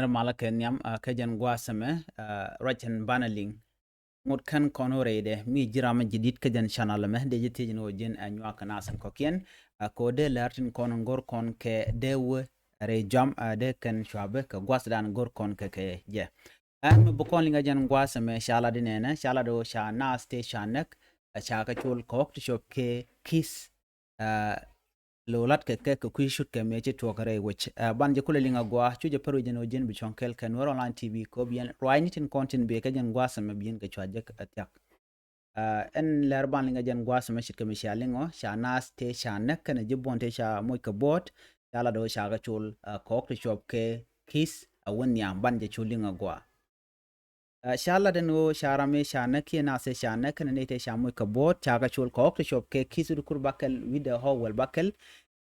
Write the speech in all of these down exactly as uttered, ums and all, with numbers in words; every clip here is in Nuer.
Nɛr malä kɛ nhiam, ah, kä jɛn gua̱a̱th ɛmɛ, ah, ruac ɛn banɛ liŋ. Ŋot kɛn kɔn wä rɛydɛ, mi ji̱ ram mi ji̱ di̱t kä jɛn channel ɛmɛ, dee ji̱ thiec ni wä ji̱n, ah, nyuak kɛ nath ɛn kɔ̱kiɛn. Ah, kɛ wä dee lɛr tin kɔn go̱r kɔn kɛ dee wä rɛy jɔam, ah, dee kɛn cua bä kɛ gua̱thdan go̱r kɔn kɛ kɛ jɛ. Ɛn mi bi kɔn liŋ kä jɛn gua̱a̱th ɛmɛ ca lat di nɛnɛ, ca lat di wä ca nath tëë ca näk, ah, ca kɛ col kɛ ɣɔ̱k ti cop kɛ ki̱th, ah, lo̱ la̱t kɛ kɛ kɛ kui̱ cut kɛ mëë ci tuɔɔk rɛy wec. Ah, ban jɛ kulɛ liŋ a gua̱a̱, cu jɛ pär wi̱c jɛn wä ji̱n bi cuɔ̱ŋ kɛɛl kɛ Nuer Online T V kɛ wä bi yɛn ruaacni tin kɔn tin bëë kä jɛn gua̱a̱th ɛmɛ bi yɛn kɛ cua jek a thiak. Ah, ɛn lɛr ban liŋ kä jɛn gua̱a̱th ɛmɛ ce̱tkɛ mi cia liŋ ɔ, ca nath tëë ca näk kɛnɛ ji̱ buɔ̱n tëë ca moc kɛ buɔ̱ɔ̱t, ca lat ɔ ca kɛ col, ah, kɛ ɣɔ̱k ti cuɔp kɛ ki̱th a wä nhiam, ban jɛ cu liŋ a gua̱a̱. Ah, ca lat ɛn ɣöö ca ram ëë ca näk kiɛ nath ëë ca näk kɛnɛ nɛy tëë ca moc kɛ buɔ̱ɔ̱t, ca kɛ col kɛ ɣɔ̱k ti cuɔp kɛ ki̱th wi̱cdɛ kur bäkɛl wi̱cdɛ ɣɔ̱k wäl bäkɛl.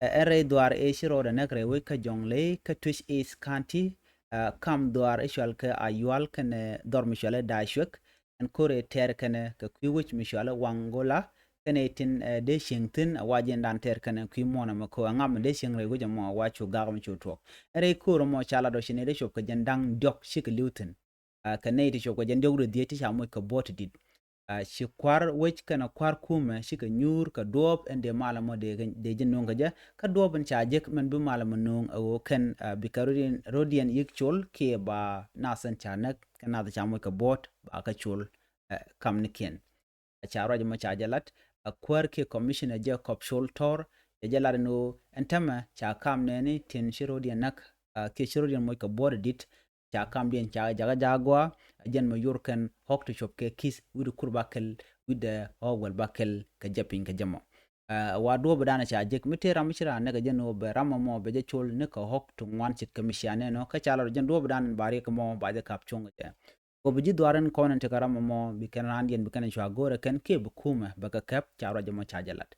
Ah, ɛn rɛy dhuaar ëë ci rɔɔdɛ näk rɛy wec kä Jɔŋley kä Twic East County, ah, kam dhuaar i̱ cual kɛ Ayual kɛnɛ dhɔr mi cual i̱ Da̱a̱cuek. Ɛn ko̱r ëë tɛɛr kɛnɛ kɛ kui̱ wec mi cual i̱ Waŋgola kɛnɛ i̱ tin, eh, dee cieŋ thi̱n a wa jiɛn dan tɛɛr kɛnɛ kui̱ muɔ̱ɔ̱n ɛmɛ ko̱ ɛŋa mi dee cieŋ rɛy wec ɛmɔ a wa cu gak mi cu tuɔɔk. Ɛn rɛy ko̱r ɛmɔ ca lat ɔ ci nɛy dee cop kɛ jɛn da̱ŋ diɔ̱k cikɛ li̱w thi̱n. Ah, kɛ nɛy ti cop kɛ jɛn diɔ̱k rɛy dhieec ti ca moc kɛ buɔ̱ɔ̱t ti di̱t. Ah, ci kua̱r wec kɛnɛ kua̱r kumɛ cikɛ nyuur kɛ duɔ̱ɔ̱p ɛn dee mal ɛmɔ dee kɛ, dee ji̱ no̱o̱ŋ kɛ jɛ. Kä duɔ̱ɔ̱p ɛn ca jek mɛn bi mal ɛmɔ no̱o̱ŋ ɛ ɣöö kɛn, ah, bikɛ rɔ̱diɛn, rɔ̱diɛn yi̱k col kiɛ ba nath ɛn ca näk kɛ nath ca moc kɛ buɔ̱ɔ̱t ba kɛ col, eh, kamnikiɛn. Ca ruac ɛmɔ ca jɛ lat, a kuäär kiɛ commissioner Jacob Col Tɔr, cɛ jɛ lat ɛn ɣöö ɛn täämɛ ca kam nɛɛni tin ci rɔ̱diɛn näk, ah, kiɛ ci rɔ̱diɛn moc kɛ buɔ̱ɔ̱t di̱t, ca kamdiɛn ca jakä jakä gua̱a̱, a jɛn mɛ yor kɛn ɣɔ̱k ti cuɔp kɛ ki̱th wi̱cdɛ kur bäkɛl wi̱cdɛ ɣɔ̱k wäl bäkɛl kɛ jɛ piny kɛ jɛ mɔ. Ah, wa duɔ̱ɔ̱p dan ca jek mi tëë ram mi ci raan näk ɛ jɛn ɣöö bɛ ram ɛmɔ bɛ jɛ col ni kɛ ɣɔ̱k ti ŋuan ce̱tkɛ mi cia nɛn ɔ, kä ca lat ɔ jɛn duɔ̱ɔ̱p dan ba riɛk ɛmɔ ba jɛ kap cuɔ̱ŋ kɛ jɛ. Kɛ ɣöö bi ji̱ dhuaar in kɔn in tekɛ ram ɛmɔ bi kɛn raandiɛn bi kɛn cua go̱o̱rɛ kɛn kiɛ bi kumɛ bɛ kɛ kɛp, ca ruac ɛmɔ ca jɛ lat.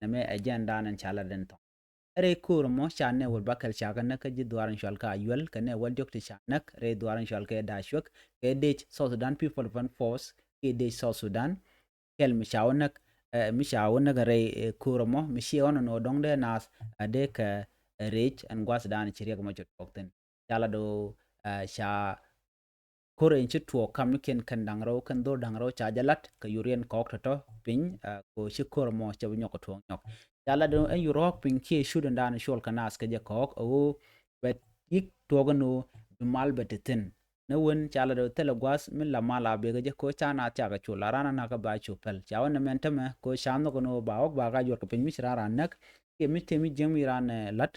Nɛmɛ ɛ jɛn dan in ca lat in thɔŋ. Rɛy ko̱r ɛmɔ ca nɛy wäl bäkɛl ca kɛ näk kä ji̱ dhuaar in cual kɛ Ayual kɛ nɛy wäl diɔ̱k ti ca näk rɛy dhuaar in cual kɛ Da̱a̱cuek kɛ dec South Sudan People Defense Force kiɛ dec South Sudan. Kɛl mi ca wä näk, eh, mi ca wä näk rɛy, eh, ko̱r ɛmɔ mi ciɛ ɣɔn ɛn ɣöö dɔ̱ŋ dee naath, eh, dee kɛ, eh, rɛc ɛn gua̱thdan ci riɛk ɛmɔ ci tuɔɔk thi̱n. Ca lat ɣöö, eh, ca ko̱r in ci tuɔɔk kamnikiɛn kɛn da̱ŋ rɛw kɛn dho̱r da̱ŋ rɛw ca jɛ lat kɛ yuriɛn kɛ ɣɔ̱k tɔ̱tɔ̱ piny, ah, kɛ ɣöö ci ko̱r ɛmɔ cɛ bi nyɔk kɛ tuɔɔk nyɔk. Ca lat ɛn ɣöö ɛn yur ɣɔ̱k piny kiɛ cut in dan cuɔl kɛ naath kɛ jɛ kɛ ɣɔ̱k ɛ ɣöö bɛ yi̱k tuɔɔk ɛn ɣöö bi mal bɛ te thi̱n. Ni wen ca lat ɛn ɣöö thilɛ gua̱a̱th mi la mal a bek kɛ jɛ kɛ ɣöö ca naath cakɛ col a raan a nakä ba cu päl. Ca wä nɛmɛ ɛn täämɛ kɛ ɣöö ca nhɔk ɛn ɣöö ba ɣɔ̱k ba ka juɔt kɛ piny mi ci raan raan näk kiɛ mi tëë mi jiäk mi raan, eh, la̱t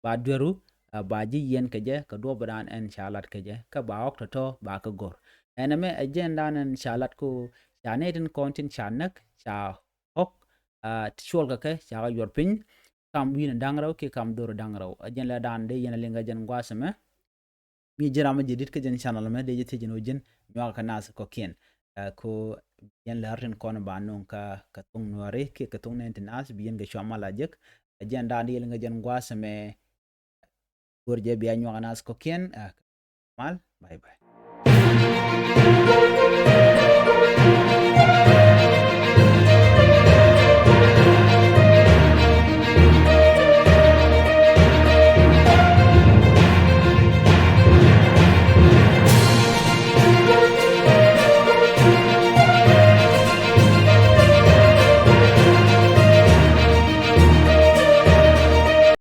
ba dueru, ah, ba ji̱ yiɛn kɛ jɛ kɛ duɔ̱ɔ̱p dan ɛn ca lat kɛ jɛ kä ba ɣɔ̱k tɔ̱tɔ̱ ba kɛ go̱r. Ɛn ɛmɛ ɛ jɛn dan ɛn ca lat kɛ ɣöö ca nɛy tin kɔn tin ca näk ca ɣɔ̱k, ah, ti cuɔl kɛ kɛ ca kɛ yuɔr piny kam wi̱i̱n da̱ŋ rɛw kiɛ kam dho̱r da̱ŋ rɛw. Ɛ jɛn lɛ dan dee yɛn a liŋ kɛ jɛn gua̱a̱th ɛmɛ. Mi ji̱ ram mi ji̱ di̱t kä jɛn channel ɛmɛ dee ji̱ thiec ɛn ɣöö ji̱n nyuakä kɛ naath kɔ̱kiɛn. Ah, kɛ ɣöö yɛn lär tin kɔn ba nööŋ kä, kä thuŋ Nuääri kiɛ kä thuŋ nɛɛni ti naath bi yɛn kɛ cua mal a jek. Ɛ jɛn dan dee yɛn liŋ kɛ jɛn gua̱a̱th ɛmɛ. Go̱r jɛ bia nyuak naath kɔ̱kiɛn, ah, mal, bye bye.